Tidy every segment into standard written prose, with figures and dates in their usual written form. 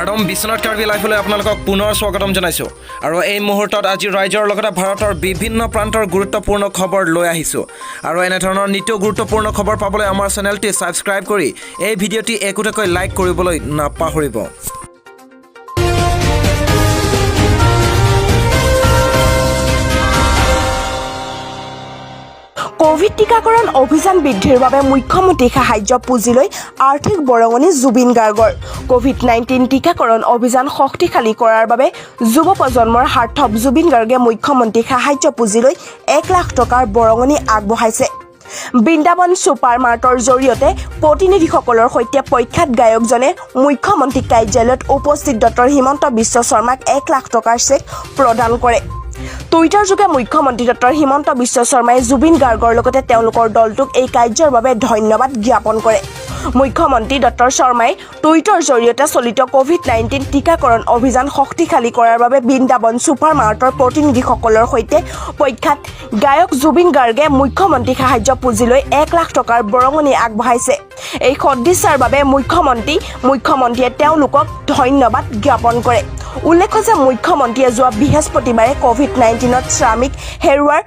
আৰম বিশ্বনাথ কাৰ্বি লাইফলৈ আপোনালোকক পুনৰ স্বাগতম জনাইছোঁ আৰু এই মুহূৰ্তত আজি ৰাজ্যৰ লগতে ভাৰতৰ বিভিন্ন প্ৰান্তৰ গুৰুত্বপূৰ্ণ খবৰ লৈ আহিছোঁ। আৰু এনেধৰণৰ নিত্য গুৰুত্বপূৰ্ণ খবৰ পাবলৈ আমাৰ চেনেলটি ছাবস্ক্ৰাইব কৰি এই ভিডিঅ'টি একোটাকৈ লাইক কৰিবলৈ নাপাহৰিব। কোভিড টিকাকৰণ অভিযান বৃদ্ধিৰ বাবে মুখ্যমন্ত্ৰী সাহায্য পুঁজিলৈ আৰ্থিক বৰঙণি জুবিন গাৰ্গৰ। কোভিড-19 টিকাকৰণ অভিযান শক্তিশালী কৰাৰ বাবে যুৱ প্ৰজন্মৰ স্বাৰ্থত জুবিন গাৰ্গে মুখ্যমন্ত্ৰী সাহায্য পুঁজিলৈ 1 লাখ টকাৰ বৰঙণি আগবঢ়াইছে। বৃন্দাবন ছুপাৰ মাৰ্টৰ জৰিয়তে প্ৰতিনিধিসকলৰ সৈতে প্ৰখ্যাত গায়কজনে মুখ্যমন্ত্ৰী কাৰ্যালয়ত উপস্থিত ডক্টৰ হিমন্ত বিশ্ব শৰ্মাক 1 লাখ টকাৰ চেক প্ৰদান কৰে। টুইটাৰযোগে মুখ্যমন্ত্ৰী ডক্টৰ হিমন্ত বিশ্ব শৰ্মাই জুবিন গাৰ্গৰ লগতে তেওঁলোকৰ দলটোক এই কাৰ্যৰ বাবে ধন্যবাদ জ্ঞাপন কৰে। মুখ্যমন্ত্ৰী ডক্টৰ শৰ্মাই টুইটৰ জৰিয়তে চলিত কোভিড-19 টীকাকৰণ অভিযান শক্তিশালী কৰাৰ বাবে বৃন্দাবন ছুপাৰ মাৰ্টৰ প্ৰতিনিধিসকলৰ সৈতে প্ৰখ্যাত গায়ক জুবিন গাৰ্গে মুখ্যমন্ত্ৰী সাহায্য পুঁজিলৈ 1 লাখ টকাৰ বৰঙণি আগবঢ়াইছে। এই সদিচ্ছাৰ বাবে মুখ্যমন্ত্ৰীয়ে তেওঁলোকক ধন্যবাদ জ্ঞাপন কৰে। উল্লেখ্য যে মুখ্যমন্ত্ৰীয়ে যোৱা বৃহস্পতিবাৰে কোভিড-19ত স্বামীক হেৰুওৱা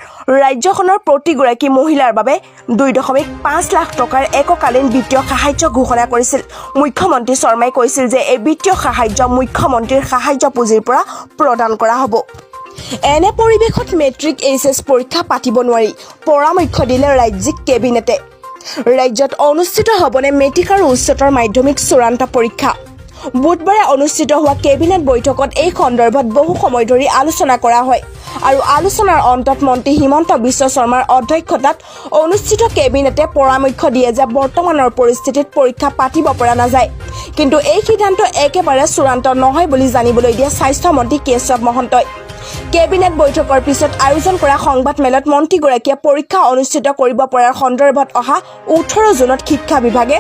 ৰাজ্যখনৰ প্ৰতিগৰাকী মহিলাৰ বাবে 2.5 লাখ টকাৰ এককালীন বিত্তীয় সাহায্য ঘোষণা কৰিছিল। মুখ্যমন্ত্ৰী শৰ্মাই কৈছিল যে এই বিত্তীয় সাহায্য মুখ্যমন্ত্ৰীৰ সাহায্য পুঁজিৰ পৰা প্ৰদান কৰা হ'ব। এনে পৰিৱেশত মেট্ৰিক, এইচ এছ পৰীক্ষা পাতিব নোৱাৰি, পৰামৰ্শ দিলে ৰাজ্যিক কেবিনেটে। ৰাজ্যত অনুষ্ঠিত হ'বনে মেট্ৰিক আৰু উচ্চতৰ মাধ্যমিক চূড়ান্ত পৰীক্ষা? বুধবাৰে অনুষ্ঠিত হোৱা কেবিনেট বৈঠকত এই সন্দৰ্ভত বহু সময় ধৰি আলোচনা কৰা হয় আৰু আলোচনাৰ অন্তত মন্ত্ৰী হিমন্ত বিশ্ব শৰ্মাৰ অধ্যক্ষতাত অনুষ্ঠিত কেবিনেটে পৰামৰ্শ দিয়ে যে বৰ্তমানৰ পৰিস্থিতিত পৰীক্ষা পাতিব পৰা নাযায়। কিন্তু এই সিদ্ধান্ত একেবাৰে চূড়ান্ত নহয় বুলি জানিবলৈ দিয়ে স্বাস্থ্যমন্ত্ৰী কেশৱ মহন্তই। কেবিনেট বৈঠকৰ পিছত আয়োজন কৰা সংবাদমেলত মন্ত্ৰীগৰাকীয়ে পৰীক্ষা অনুষ্ঠিত কৰিব পৰাৰ সন্দৰ্ভত অহা 18 জুনত শিক্ষা বিভাগে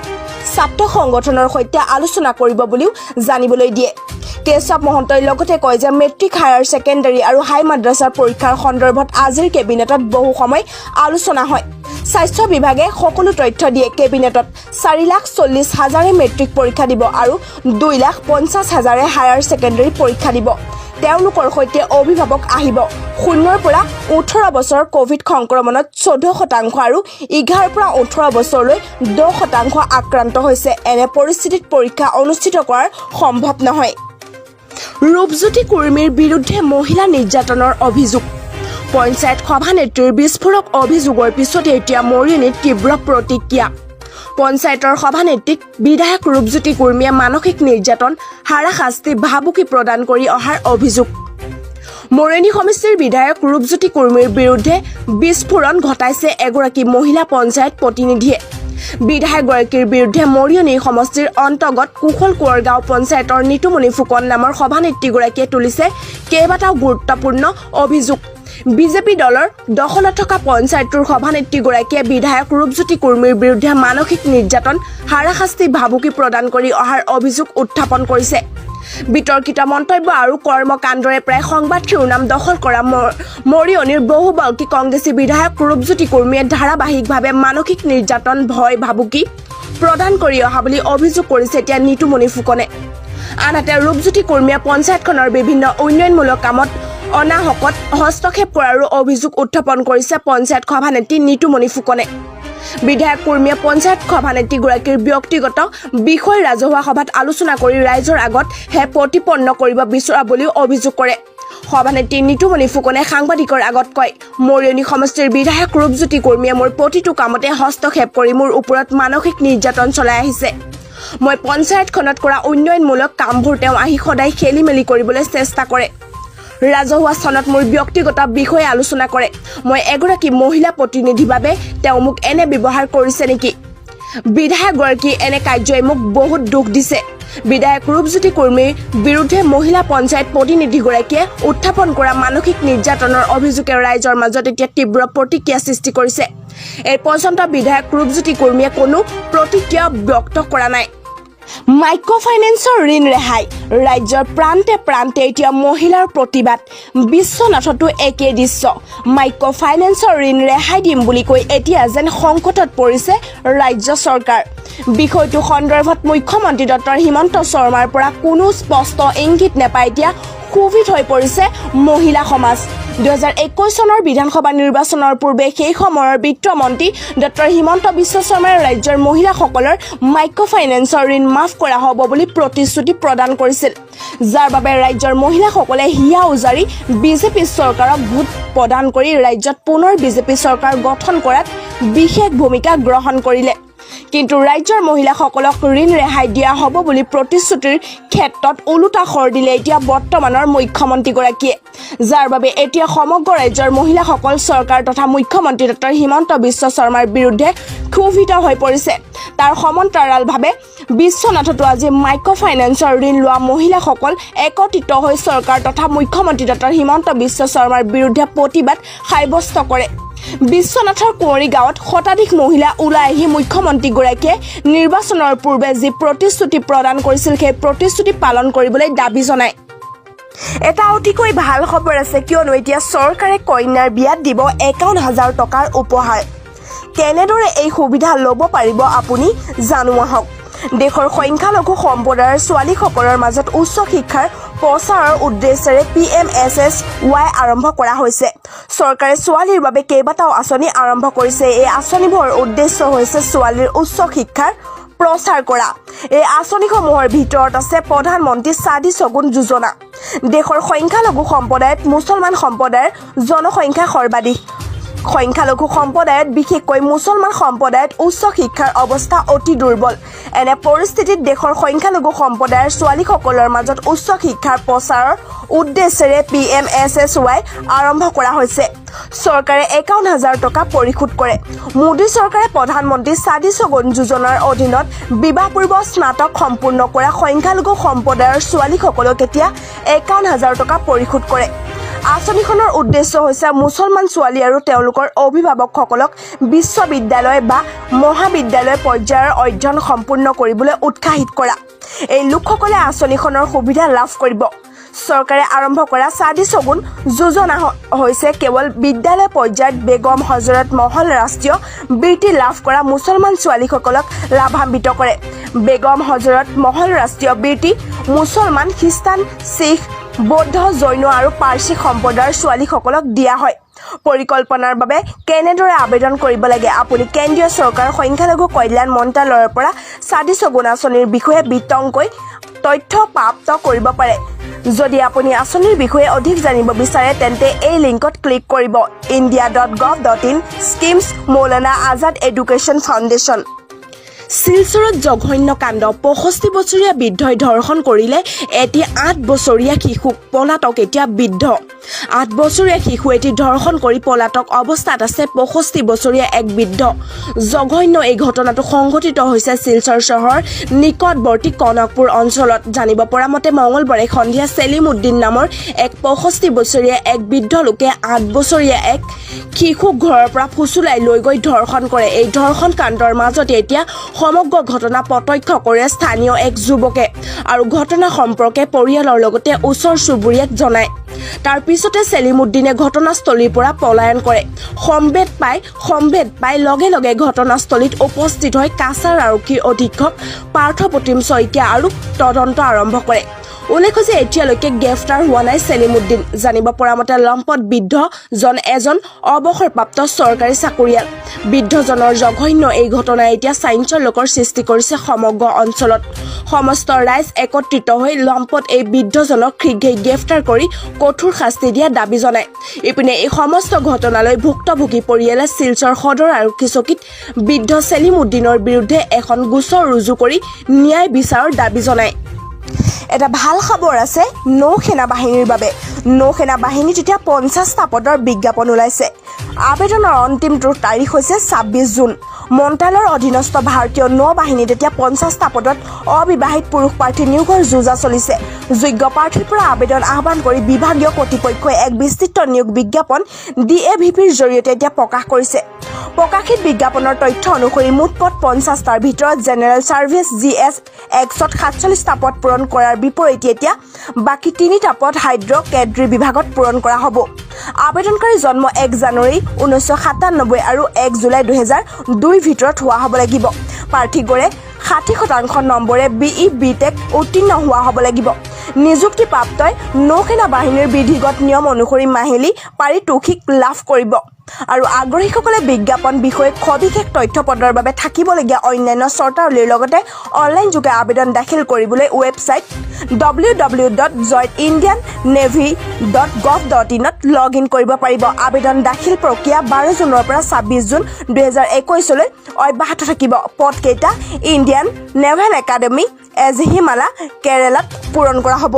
ছাত্ৰ সংগঠনৰ সৈতে আলোচনা কৰিব বুলিও জানিবলৈ দিয়ে। কেশৱ মহন্তই লগতে কয় যে মেট্ৰিক, হায়াৰ ছেকেণ্ডাৰী আৰু হাই মাদ্ৰাছাৰ পৰীক্ষাৰ সন্দৰ্ভত আজিৰ কেবিনেটত বহু সময় আলোচনা হয়। স্বাস্থ্য বিভাগে সকলো তথ্য দিয়ে। কেবিনেটত 4,40,000-এ মেট্ৰিক পৰীক্ষা দিব আৰু 2,50,000-এ হায়াৰ ছেকেণ্ডাৰী পৰীক্ষা দিব। তেওঁলোকৰ সৈতে অভিভাৱক আহিব। 0ৰ পৰা 18 বছৰ কভিড সংক্ৰমণত 14% আৰু 11ৰ পৰা 18 বছৰলৈ 10% আক্ৰান্ত হৈছে। এনে পৰিস্থিতিত পৰীক্ষা অনুষ্ঠিত কৰাৰ সম্ভৱ নহয়। ৰূপজ্যোতি কুৰ্মীৰ বিৰুদ্ধে মহিলা নিৰ্যাতনৰ অভিযোগ। পঞ্চায়ত সভানেত্ৰীৰ বিস্ফোৰক অভিযোগৰ পিছতে এতিয়া মৰিয়নিত তীব্ৰ প্ৰতিক্ৰিয়া। পঞ্চায়তৰ সভানেত্ৰীক বিধায়ক ৰূপজ্যোতি কুৰ্মীয়ে মানসিক নিৰ্যাতন, হাৰাশাস্তি, ভাবুকি প্ৰদান কৰি অহাৰ অভিযোগ। মৰিয়নি সমষ্টিৰ বিধায়ক ৰূপজ্যোতি কুৰ্মীৰ বিৰুদ্ধে বিস্ফোৰণ ঘটাইছে এগৰাকী মহিলা পঞ্চায়ত প্ৰতিনিধিয়ে। বিধায়কগৰাকীৰ বিৰুদ্ধে মৰিয়নি সমষ্টিৰ অন্তৰ্গত কুশল কোঁৱৰ গাঁও পঞ্চায়তৰ নিতুমণি ফুকন নামৰ সভানেত্ৰীগৰাকীয়ে তুলিছে কেইবাটাও গুৰুত্বপূৰ্ণ অভিযোগ। বিজেপি দলৰ দখলত থকা পঞ্চায়তটোৰ সভানেত্ৰীগৰাকীয়ে বিধায়ক ৰূপজ্যোতি কুৰ্মীৰ বিৰুদ্ধে মানসিক নিৰ্যাতন, হাৰাশাস্তি, ভাবুকি প্ৰদান কৰি অহাৰ অভিযোগ উত্থাপন কৰিছে। বিতৰ্কিত মন্তব্য আৰু কৰ্মকাণ্ডৰে প্ৰায় সংবাদ শিৰোনাম দখল কৰা মৰিয়নিৰ বহুবল্কী কংগ্ৰেছী বিধায়ক ৰূপজ্যোতি কুৰ্মীয়ে ধাৰাবাহিকভাৱে মানসিক নিৰ্যাতন, ভয় ভাবুকি প্ৰদান কৰি অহা বুলি অভিযোগ কৰিছে এতিয়া নিতুমণি ফুকনে। আনহাতে ৰূপজ্যোতি কুৰ্মীয়ে পঞ্চায়তখনৰ বিভিন্ন উন্নয়নমূলক কামত অনাহকত হস্তক্ষেপ কৰাৰো অভিযোগ উত্থাপন কৰিছে পঞ্চায়ত সভানেত্ৰী নিতুমণি ফুকনে। বিধায়ক কুৰ্মীয়ে পঞ্চায়ত সভানেত্ৰীগৰাকীৰ ব্যক্তিগত বিষয় ৰাজহুৱা সভাত আলোচনা কৰি ৰাইজৰ আগত হে প্ৰতিপন্ন কৰিব বিচৰা বুলিও অভিযোগ কৰে। সভানেত্ৰী নিতুমণি ফুকনে সাংবাদিকৰ আগত কয়, মৰিয়নি সমষ্টিৰ বিধায়ক ৰূপজ্যোতি কুৰ্মীয়ে মোৰ প্ৰতিটো কামতে হস্তক্ষেপ কৰি মোৰ ওপৰত মানসিক নিৰ্যাতন চলাই আহিছে। মই পঞ্চায়তখনত কৰা উন্নয়নমূলক কামবোৰ তেওঁ আহি সদায় খেলি মেলি কৰিবলৈ চেষ্টা কৰে। ৰাজহুৱা স্থানত মোৰ ব্যক্তিগত বিষয়ে আলোচনা কৰে। মই এগৰাকী মহিলা প্ৰতিনিধি বাবে তেওঁ মোক এনে ব্যৱহাৰ কৰিছে নেকি? বিধায়কগৰাকীৰ এনে কাৰ্যই মোক বহুত দুখ দিছে। বিধায়ক ৰূপজ্যোতি কুৰ্মীৰ বিৰুদ্ধে মহিলা পঞ্চায়ত প্ৰতিনিধিগৰাকীয়ে উত্থাপন কৰা মানসিক নিৰ্যাতনৰ অভিযোগে ৰাইজৰ মাজত এতিয়া তীব্ৰ প্ৰতিক্ৰিয়া সৃষ্টি কৰিছে। এই পৰ্যন্ত বিধায়ক ৰূপজ্যোতি কুৰ্মীয়ে কোনো প্ৰতিক্ৰিয়া ব্যক্ত কৰা নাই। মাইক্ৰ' ফাইনেন্সৰ ঋণ ৰেহাই। ৰাজ্যৰ প্ৰান্তে প্ৰান্তে এতিয়া মহিলাৰ প্ৰতিবাদ। বিশ্বনাথতো একেই দৃশ্য। মাইক্ৰ' ফাইনেন্সৰ ঋণ ৰেহাই দিম বুলি কৈ এতিয়া যেন সংকটত পৰিছে ৰাজ্য চৰকাৰ। বিষয়টো সন্দৰ্ভত মুখ্যমন্ত্ৰী ডক্টৰ হিমন্ত শৰ্মাৰ পৰা কোনো স্পষ্ট ইংগিত নাপাই এতিয়া ক্ষোভিত হৈ পৰিছে মহিলা সমাজ। 2021 চনৰ বিধানসভা নিৰ্বাচনৰ পূৰ্বে সেই সময়ৰ বিত্তমন্ত্ৰী ডক্টৰ হিমন্ত বিশ্ব শৰ্মাই ৰাজ্যৰ মহিলাসকলৰ মাইক্ৰ' ফাইনেন্সৰ ঋণ মাফ কৰা হ'ব বুলি প্ৰতিশ্ৰুতি প্ৰদান কৰিছিল, যাৰ বাবে ৰাজ্যৰ মহিলাসকলে হিয়া উজাৰি বিজেপি চৰকাৰক ভোট প্ৰদান কৰি ৰাজ্যত পুনৰ বিজেপি চৰকাৰ গঠন কৰাত বিশেষ ভূমিকা গ্ৰহণ কৰিলে। কিন্তু ৰাজ্যৰ মহিলাসকলক ঋণ ৰেহাই দিয়া হ'ব বুলি প্ৰতিশ্ৰুতিৰ ক্ষেত্ৰত ওলোটা শৰ দিলে এতিয়া বৰ্তমানৰ মুখ্যমন্ত্ৰীগৰাকীয়ে, যাৰ বাবে এতিয়া সমগ্ৰ ৰাজ্যৰ মহিলাসকল চৰকাৰ তথা মুখ্যমন্ত্ৰী ডক্টৰ হিমন্ত বিশ্ব শৰ্মাৰ বিৰুদ্ধে ক্ষোভিত হৈ পৰিছে। তাৰ সমান্তৰালভাৱে বিশ্বনাথতো আজি মাইক্ৰ' ফাইনেন্সৰ ঋণ লোৱা মহিলাসকল একত্ৰিত হৈ চৰকাৰ তথা মুখ্যমন্ত্ৰী ডক্টৰ হিমন্ত বিশ্ব শৰ্মাৰ বিৰুদ্ধে প্ৰতিবাদ সাব্যস্ত কৰে। বিশ্বনাথৰ কুঁৱৰী গাঁৱত শতাধিক মহিলা ওলাই আহি মুখ্যমন্ত্ৰীগৰাকীয়ে নিৰ্বাচনৰ পূৰ্বে যি প্ৰতিশ্ৰুতি প্ৰদান কৰিছিল, সেই প্ৰতিশ্ৰুতি পালন কৰিবলৈ দাবী জনায়। এটা অতিকৈ ভাল খবৰ আছে, কিয়নো এতিয়া চৰকাৰে কন্যাৰ বিয়াত দিব 51,000 টকাৰ উপহাৰ। কেনেদৰে এই সুবিধা ল'ব পাৰিব আপুনি, জানো আহক। দেশৰ সংখ্যালঘু সম্প্ৰদায়ৰ ছোৱালীসকলৰ মাজত উচ্চ শিক্ষাৰ প্ৰচাৰৰ উদ্দেশ্যেৰে পিএমএছএছৱাই আৰম্ভ কৰা হৈছে। চৰকাৰে ছোৱালীৰ বাবে কেইবাটাও আঁচনি আৰম্ভ কৰিছে। এই আঁচনিবোৰৰ উদ্দেশ্য হৈছে ছোৱালীৰ উচ্চ শিক্ষাৰ প্ৰচাৰ কৰা। এই আঁচনিসমূহৰ ভিতৰত আছে প্ৰধানমন্ত্ৰী ছাদী শগুন যোজনা। দেশৰ সংখ্যালঘু সম্প্ৰদায়ত মুছলমান সম্প্ৰদায়ৰ জনসংখ্যা সৰ্বাধিক। সংখ্যালঘু সম্প্ৰদায়ত, বিশেষকৈ মুছলমান সম্প্ৰদায়ত উচ্চ শিক্ষাৰ অৱস্থা অতি দুৰ্বল। এনে পৰিস্থিতিত দেশৰ সংখ্যালঘু সম্প্ৰদায়ৰ ছোৱালীসকলৰ মাজত উচ্চ শিক্ষাৰ প্ৰচাৰৰ উদ্দেশ্যেৰে পিএমএছএছৱাই আৰম্ভ কৰা হৈছে। চৰকাৰে 51,000 টকা পৰিশোধ কৰে। মোদী চৰকাৰে প্ৰধানমন্ত্ৰী ছাদী শগুন যোজনাৰ অধীনত বিবাহপূৰ্ব স্নাতক সম্পূৰ্ণ কৰা সংখ্যালঘু সম্প্ৰদায়ৰ ছোৱালীসকলক এতিয়া 51,000 টকা পৰিশোধ কৰে। আঁচনিখনৰ উদ্দেশ্য হৈছে মুছলমান ছোৱালী আৰু তেওঁলোকৰ অভিভাৱকসকলক বিশ্ববিদ্যালয় বা মহাবিদ্যালয় পৰ্যায়ৰ অধ্যয়ন সম্পূৰ্ণ কৰিবলৈ উৎসাহিত কৰা। এই লোকসকলে আঁচনিখনৰ সুবিধা লাভ কৰিব। চৰকাৰে আৰম্ভ কৰা ছাদী শগুন যোজনা হৈছে কেৱল বিদ্যালয় পৰ্যায়ত বেগম হজৰত মহল ৰাষ্ট্ৰীয় বৃত্তি লাভ কৰা মুছলমান ছোৱালীসকলক লাভান্বিত কৰে। বেগম হজৰত মহল ৰাষ্ট্ৰীয় বৃত্তি মুছলমান, খ্ৰীষ্টান, শিখ, বৌদ্ধ, জৈন আৰু পাৰ্চী সম্প্ৰদায়ৰ ছোৱালীসকলক দিয়া হয়। পৰিকল্পনাৰ বাবে কেনেদৰে আবেদন কৰিব লাগে? আপুনি কেন্দ্ৰীয় চৰকাৰৰ সংখ্যালঘু কল্যাণ মন্ত্ৰালয়ৰ পৰা ছাদী শগুন আঁচনিৰ বিষয়ে বিতংকৈ তথ্য প্ৰাপ্ত কৰিব পাৰে। যদি আপুনি আঁচনিৰ বিষয়ে অধিক জানিব বিচাৰে, তেন্তে এই লিংকত ক্লিক কৰিব: india.gov.in schemes Maulana Azad education foundation. শিলচৰত জঘন্য কাণ্ড। 65 বছৰীয়া বৃদ্ধই ধৰ্ষণ কৰিলে এটি 8 বছৰীয়া শিশুক। পলাতক এতিয়া বৃদ্ধ। 8 বছৰীয়া শিশু এটি ধৰ্ষণ কৰি পলাতক অৱস্থাত আছে 65 বছৰীয়া এক বৃদ্ধ। জঘন্য এই ঘটনাটো সংঘটিত হৈছে শিলচৰ চহৰৰ নিকটৱৰ্তী কনকপুৰ অঞ্চলত। জানিব পৰা মতে, মঙলবাৰে সন্ধিয়া চেলিম উদ্দিন নামৰ এক 65 বছৰীয়া এক বৃদ্ধ লোকে 8 বছৰীয়া এক শিশুক ঘৰৰ পৰা ফুচুলাই লৈ গৈ ধৰ্ষণ কৰে। এই ধৰ্ষণ কাণ্ডৰ মাজতে এতিয়া সমগ্ৰ ঘটনা প্ৰত্যক্ষ কৰে স্থানীয় এক যুৱকে আৰু ঘটনা সম্পৰ্কে পৰিয়ালৰ লগতে ওচৰ চুবুৰীয়াক জনায়। তাৰ পিছতে চেলিম উদ্দিনে ঘটনাস্থলীৰ পৰা পলায়ন কৰে। সম্ভেদ পাই লগে লগে ঘটনাস্থলীত উপস্থিত হৈ কাছাৰ আৰক্ষীৰ অধীক্ষক পাৰ্থপ্ৰতিম শইকীয়া আৰু তদন্ত আৰম্ভ কৰে। উল্লেখ্য যে এতিয়ালৈকে গ্ৰেপ্তাৰ হোৱা নাই চেলিম উদ্দিন। জানিব পৰা মতে, লম্পট বৃদ্ধজন এজন অৱসৰপ্ৰাপ্ত চৰকাৰী চাকৰিয়াল। বৃদ্ধজনৰ জঘন্য এই ঘটনাই এতিয়া চাঞ্চল্যকৰ সৃষ্টি কৰিছে সমগ্ৰ অঞ্চলত। সমস্ত ৰাইজ একত্ৰিত হৈ লম্পট এই বৃদ্ধজনক শীঘ্ৰেই গ্ৰেপ্তাৰ কৰি কঠোৰ শাস্তি দিয়া দাবী জনায়। ইপিনে এই সমস্ত ঘটনালৈ ভুক্তভোগী পৰিয়ালে শিলচৰ সদৰ আৰক্ষী চকীত বৃদ্ধ চেলিম উদ্দিনৰ বিৰুদ্ধে এখন গোচৰ ৰুজু কৰি ন্যায় বিচাৰৰ দাবী জনায়। এটা ভাল খবৰ আছে নৌ সেনা বাহিনীৰ বাবে। নৌ সেনা বাহিনীত এতিয়া 50টা পদৰ বিজ্ঞাপন ওলাইছে। আবেদনৰ অন্তিমটো তাৰিখ হৈছে 26 জুন। মন্ত্ৰালয়ৰ অধীনস্থ ভাৰতীয় নৌ বাহিনীত এতিয়া 50টা পদত অবিবাহিত পুৰুষ প্ৰাৰ্থী নিয়োগৰ যো-জা চলিছে। যোগ্য প্ৰাৰ্থীৰ পৰা আবেদন আহ্বান কৰি বিভাগীয় কৰ্তৃপক্ষই এক বিস্তৃত নিয়োগ বিজ্ঞাপন ডিএভিপিৰ জৰিয়তে এতিয়া প্ৰকাশ কৰিছে। প্ৰকাশিত বিজ্ঞাপনৰ তথ্য অনুসৰি মুঠ পদ 50টাৰ ভিতৰত জেনেৰেল ছাৰ্ভিচ জিএছ এক্সত 47টা পদ পূৰণ কৰাৰ বিপৰীতে এতিয়া বাকী তিনিটা পদ হাইড্ৰ কেড্ৰি বিভাগত পূৰণ কৰা হ'ব। আবেদনকাৰীৰ জন্ম 1 জানুৱাৰী 1997 আৰু 1 জুলাই 2002ৰ ভিতৰত হোৱা হ'ব লাগিব। প্ৰাৰ্থী গড়ে 60% নম্বৰে বিই, বি টেক উত্তীৰ্ণ হোৱা হ'ব লাগিব। নিযুক্তিপ্ৰাপ্তই নৌসেনা বাহিনীৰ বিধিগত নিয়ম অনুসৰি মাহিলী পাৰিতোষিক লাভ কৰিব। আৰু আগ্ৰহীসকলে বিজ্ঞাপন বিষয়ে সবিশেষ তথ্য, পদৰ বাবে থাকিবলগীয়া অন্যান্য চৰ্তাৱলীৰ লগতে অনলাইন যোগে আবেদন দাখিল কৰিবলৈ ৱেবছাইট www.joinindiannavy.gov.inত লগ ইন কৰিব পাৰিব। আবেদন দাখিল প্ৰক্ৰিয়া 12 জুনৰ পৰা 26 জুন 2021লৈ অব্যাহত থাকিব। পদকেইটা ইণ্ডিয়ান নেভেল একাডেমী, এঝিমালা, কেৰেলাত পূৰণ কৰা হ'ব।